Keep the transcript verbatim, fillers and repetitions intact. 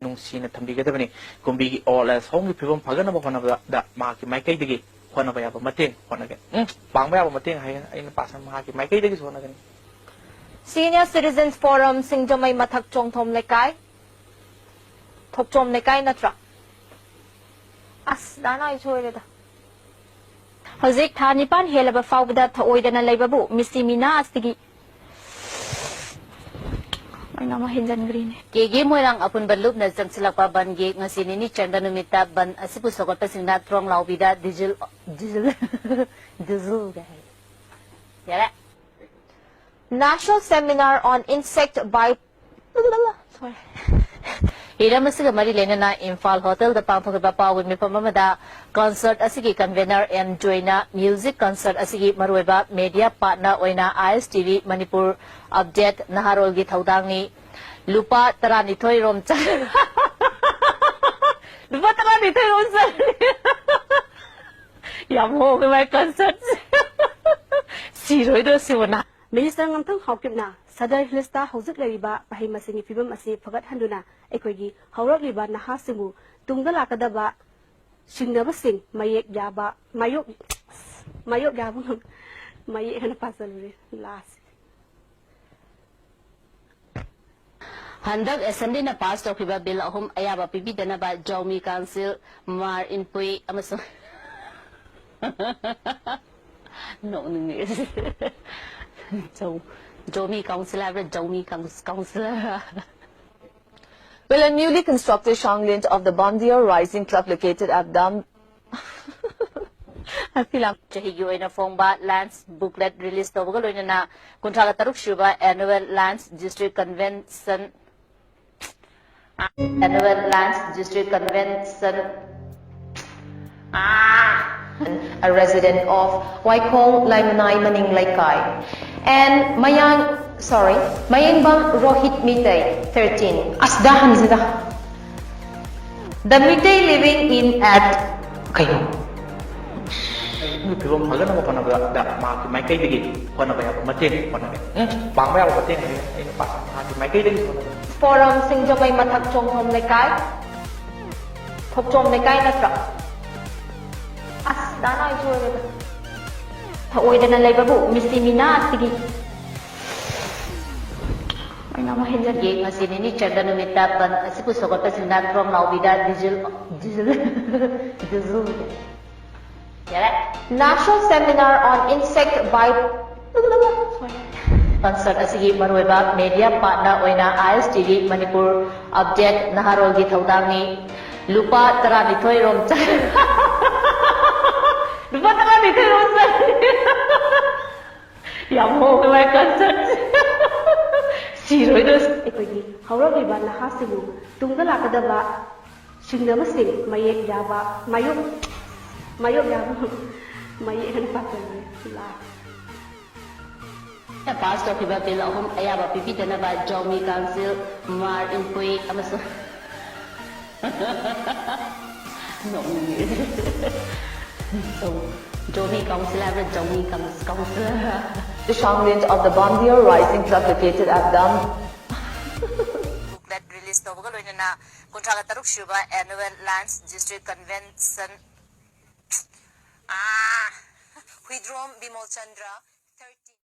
ꯅꯨꯡꯁꯤꯅ ꯊꯝꯕꯤꯒꯗꯕꯅꯤ꯫ ꯀꯨꯝꯕꯤꯒꯤ old age ꯍꯣꯝꯒꯤ ꯐꯤꯕꯝ ꯐꯒꯠꯅꯕ ꯍꯣꯠꯅꯕꯗ ꯃꯍꯥꯛꯀꯤ ꯃꯥꯏꯀꯩꯗꯒꯤ ꯍꯣꯠꯅꯕ ꯌꯥꯕ ꯃꯇꯦꯡ ꯍꯣꯠꯅꯒꯦ꯫ ꯎꯝ, ꯄꯥꯡꯕ ꯌꯥꯕ ꯃꯇꯦꯡ ꯍꯥꯏꯒꯦ꯫ ꯑꯩꯅ ꯄꯥꯁ ꯃꯍꯥꯛꯀꯤ ꯃꯥꯏꯀꯩꯗꯒꯤꯁꯨ ꯍꯣꯠꯅꯒꯅꯤ꯫ Senior Citizens Forum ꯁꯤꯡꯖꯃꯩ ꯃꯊꯛ ꯆꯣꯡꯊꯣꯝ ꯂꯩꯀꯥꯏ, ꯊꯣꯛꯆꯣꯝ ꯂꯩꯀꯥꯏ ꯅꯠꯇ꯭ꯔꯥ? ꯑꯁ, ꯗꯥꯅꯥ, ꯑꯩ ꯁꯣꯏꯔꯦꯗ꯫ ꯍꯧꯖꯤꯛ ꯊꯥ ꯅꯤꯄꯥꯟ ꯍꯦꯜꯂꯕ ꯐꯥꯎꯕꯗ ꯊꯑꯣꯏꯗꯅ ꯂꯩꯕꯕꯨ ꯃꯤꯁꯤ ꯃꯤꯅꯥ ꯑꯁꯤꯒꯤ ꯑꯩꯅ ꯑꯃ ꯍꯦꯟꯖꯟꯈ꯭ꯔꯦꯅꯦ꯫ ꯀꯦꯒꯦ ꯃꯣꯏꯔꯥꯡ ꯑꯄꯨꯟꯕ ꯂꯨꯞꯅ ꯆꯪꯁꯤꯜꯂꯛꯄ ꯕꯟꯒꯤ ꯉꯁꯤ ꯅꯤꯅꯤ ꯆꯟꯕ ꯅꯨꯃꯤꯠꯇ ꯕꯟ ꯑꯁꯤꯕꯨ ꯁꯧꯒꯠꯄꯁꯤꯡꯅ ꯊ꯭ꯔꯣꯡ ꯂꯥꯎꯕꯤꯗ ꯗꯤꯖꯤꯜ, ꯗꯤꯖꯤꯜ, ꯗꯤꯖꯤꯜꯒ ꯍꯥꯏ꯫ ꯌꯥꯔꯦ꯫ National Seminar on Insect Bite. Sorry. ꯍꯤꯔꯝ ꯑꯁꯤꯒ ꯃꯔꯤ ꯂꯩꯅꯅ ꯏꯝꯐꯥꯜ ꯍꯣꯇꯦꯜꯗ ꯄꯥꯡꯊꯣꯛꯈꯤꯕ ꯄꯥꯎꯒꯤ ꯃꯤꯐꯝ ꯑꯃꯗ ꯀꯟꯁꯔꯠ ꯑꯁꯤꯒꯤ ꯀꯟꯚꯦꯅꯔ ꯑꯦꯝ ꯖꯣꯏꯅ ꯃ꯭ꯌꯨꯖꯤꯛ ꯀꯟꯁꯔꯠ ꯑꯁꯤꯒꯤ ꯃꯔꯨꯑꯣꯏꯕ ꯃꯦꯗꯤꯌꯥ ꯄꯥꯔꯠꯅꯔ ꯑꯣꯏꯅ ꯑꯥꯏ ꯑꯦꯁ ꯇꯤ ꯚꯤ ꯃꯅꯤꯄꯨꯔ ꯑꯞꯗꯦꯠ ꯅꯍꯥꯔꯣꯜꯒꯤ ꯊꯧꯗꯥꯡꯅꯤ꯫ ꯂꯨꯄꯥ ꯇꯔꯥꯅꯤꯊꯣꯏ ꯔꯣꯝ ꯆꯪ-, ꯂꯨꯄꯥ ꯇꯔꯥꯅꯤꯊꯣꯏ ꯔꯣꯝ ꯆꯪꯉꯤ꯫ ꯌꯥꯝ ꯍꯣꯡꯉꯦ ꯃꯥꯏ ꯀꯟꯁꯔꯠꯁꯦ꯫ ꯁꯤꯔꯣꯏꯗ꯭ꯔꯣ ꯁꯤꯕꯣ ꯅꯍꯥꯟ? ꯃꯤꯅꯤꯁꯇꯔ ꯉꯝꯊꯪ ꯍꯥꯎꯀꯤꯞꯅ ꯁꯗꯔ ꯍꯤꯜꯁꯇ ꯍꯧꯖꯤꯛ ꯂꯩꯔꯤꯕ ꯃꯍꯩ ꯃꯁꯤꯡꯒꯤ ꯐꯤꯕꯝ ꯑꯁꯤ ꯐꯒꯠꯍꯟꯗꯨꯅ ꯑꯩꯈꯣꯏꯒꯤ ꯍꯧꯔꯛꯂꯤꯕ ꯅꯍꯥꯁꯤꯡꯕꯨ ꯇꯨꯡꯗ ꯂꯥꯛꯀꯗꯕ ꯁꯤꯡꯅꯕꯁꯤꯡ ꯃꯥꯌꯣꯛ ꯌꯥꯕ ꯃꯥꯌꯣꯛ ꯃꯥꯌꯣꯛ ꯌꯥꯕ ꯉꯝ-, ꯃꯌꯦꯛ ꯍꯥꯏꯅ ꯄꯥꯖꯜꯂꯨꯔꯦ ꯂꯥꯁ꯫ ꯍꯟꯗꯛ ꯑꯦꯁꯦꯝꯕ꯭ꯂꯤꯅ ꯄꯥꯁ ꯇꯧꯈꯤꯕ ꯕꯤꯜ ꯑꯍꯨꯝ ꯑꯌꯥꯕ ꯄꯤꯕꯤꯗꯅꯕ ꯖꯧꯃꯤ ꯀꯥꯎꯟꯁꯤꯜ, ꯃꯥꯔ ꯏꯟꯄꯨꯏ ꯑꯃꯁꯨꯡ ꯅꯣꯛꯅꯤꯡꯉꯦ꯫ ꯖꯧ-, ꯖꯧꯃꯤ ꯀꯥꯎꯟꯁꯤꯜ ꯍꯥꯏꯕ꯭ꯔꯥ? ꯖꯧꯃꯤ ꯀꯥꯎꯟ-, ꯀꯥꯎꯟꯁꯤꯜ ꯍꯥꯏꯕ꯭ꯔꯥ? Will a newly constructed Shanglin of the Bandiya Rising Club located at Dam I feel I'm ꯆꯍꯤꯒꯤ ꯑꯣꯏꯅ ꯐꯣꯡꯕ ꯂꯥꯟꯁ ꯕꯨꯛꯂꯦꯠ ꯔꯤꯂꯤꯖ ꯇꯧꯕꯒ ꯂꯣꯏꯅꯅ ꯀꯨꯟꯊ꯭ꯔꯥꯒ ꯇꯔꯨꯛ ꯁꯨꯕ Annual Lands District Convention, Annual Lands District Convention, a resident of Waikhong Laimanai Maning Leikai, and Mayang, sorry, Mayengbang Rohit Mitei, thirteen. ꯑꯁ, ꯗꯥ ꯍꯟꯁꯤꯗ꯫ The Meitei living in at ꯀꯩꯅꯣ? ꯐꯤꯕꯝ ꯐꯒꯠꯅꯕ ꯍꯣꯠꯅꯕꯗ ꯃꯍꯥꯛꯀꯤ ꯃꯥꯏꯀꯩꯗꯒꯤ ꯍꯣꯠꯅꯕ ꯌꯥꯕ ꯃꯇꯦꯡ ꯍꯣꯠꯅꯒꯅꯤ꯫ ꯎꯝ, ꯄꯥꯡꯕ ꯌꯥꯕ ꯃꯇꯦꯡ ꯍꯥꯏꯒꯅꯤ꯫ ꯑꯩꯅ ꯄꯥꯡ-, ꯃꯍꯥꯛꯀꯤ ꯃꯥꯏꯀꯩꯗꯒꯤ ꯍꯣꯠꯅꯒꯅꯤ꯫ ꯄꯣꯔꯝ ꯁꯤꯡꯖꯃꯩ ꯃꯊꯛ ꯆꯣꯡꯊꯣꯝ ꯂꯩꯀꯥꯏ꯫ ꯊꯣꯛꯆꯣꯝ ꯂꯩꯀꯥꯏ ꯅꯠꯇ꯭ꯔꯣ? ꯑꯁ, ꯗꯥ ꯅꯥꯎ ꯁꯣꯏꯔꯦꯗ꯫ ꯊꯑꯣꯏꯗꯅ ꯂꯩꯕꯕꯨ ꯃꯤꯁꯤ ꯃꯤꯅꯥ ꯑꯁꯤꯒꯤ꯫ ꯑꯩꯅ ꯑꯃ ꯍꯦꯟꯖꯟꯒꯦ꯫ ꯉꯁꯤ ꯅꯤꯅꯤ ꯆꯟꯕ ꯅꯨꯃꯤꯠꯇ ꯕꯟ ꯑꯁꯤꯕꯨ ꯁꯧꯒꯠꯄꯁꯤꯡꯅ ꯊꯣꯡ ꯂꯥꯎꯕꯤꯗ ꯗꯤꯖꯜ, ꯗꯤꯖꯜ, ꯗꯤꯖꯜ꯫ ꯌꯥꯔꯦ꯫ National Seminar on Insect Bite꯫ Sorry. Concert ꯑꯁꯤꯒꯤ ꯃꯔꯨꯑꯣꯏꯕ media partner ꯑꯣꯏꯅ I S T V Manipur Update ꯅꯍꯥꯔꯣꯜꯒꯤ ꯊꯧꯗꯥꯡꯅꯤ꯫ ꯂꯨꯄꯥ ꯇꯔꯥꯅꯤꯊꯣꯏ ꯔꯣꯝ ꯆꯪ-, ꯂꯨꯄꯥ ꯇꯔꯥꯅꯤꯊꯣꯏ ꯔꯣꯝ ꯆꯪ-, ꯌꯥꯝ ꯍꯣꯡꯉꯦ ꯃꯥꯏ concert꯫ ꯁꯤꯔꯣꯏꯗ꯫ ꯑꯩꯈꯣꯏꯒꯤ ꯍꯧꯔꯛꯂꯤꯕ ꯅꯍꯥꯁꯤꯡꯕꯨ ꯇꯨꯡꯗ ꯂꯥꯛꯀꯗꯕ ꯁꯤꯡꯅꯕꯁꯤꯡ ꯃꯌꯦꯛ ꯌꯥꯕ, ꯃꯥꯌꯣꯛ, ꯃꯥꯌꯣꯛ ꯌꯥꯕ ꯃꯌꯦꯛ ꯍꯥꯏꯅ ꯄꯥꯖꯕꯅꯤ꯫ ꯂꯥ꯫ Pass ꯇꯧꯈꯤꯕ bill ꯑꯍꯨꯝ ꯑꯌꯥꯕ ꯄꯤꯕꯤꯗꯅꯕ ꯖꯧꯃꯤ council, ꯃꯥꯔ ꯏꯟꯄꯨꯏ ꯑꯃꯁꯨꯡ ꯅꯣꯛꯅꯤꯡꯉꯦ꯫ ꯖꯧ-, ꯖꯧꯃꯤ council ꯍꯥꯏꯕ꯭ꯔꯥ? ꯖꯧꯃꯤ ꯀꯝ-, council ꯍꯥꯏꯕ꯭ꯔꯥ? The sound range of the Bamdiyo rising truck located at Dam booklet release ꯇꯧꯕꯒ ꯂꯣꯏꯅꯅ ꯀꯨꯟꯊ꯭ꯔꯥꯒ ꯇꯔꯨꯛ ꯁꯨꯕ Annual Lions District Convention, ꯑꯥ, ꯍꯨꯏꯗ꯭ꯔꯣꯝ ꯕꯤꯃꯣꯜ ꯆꯟꯗ꯭ꯔ꯫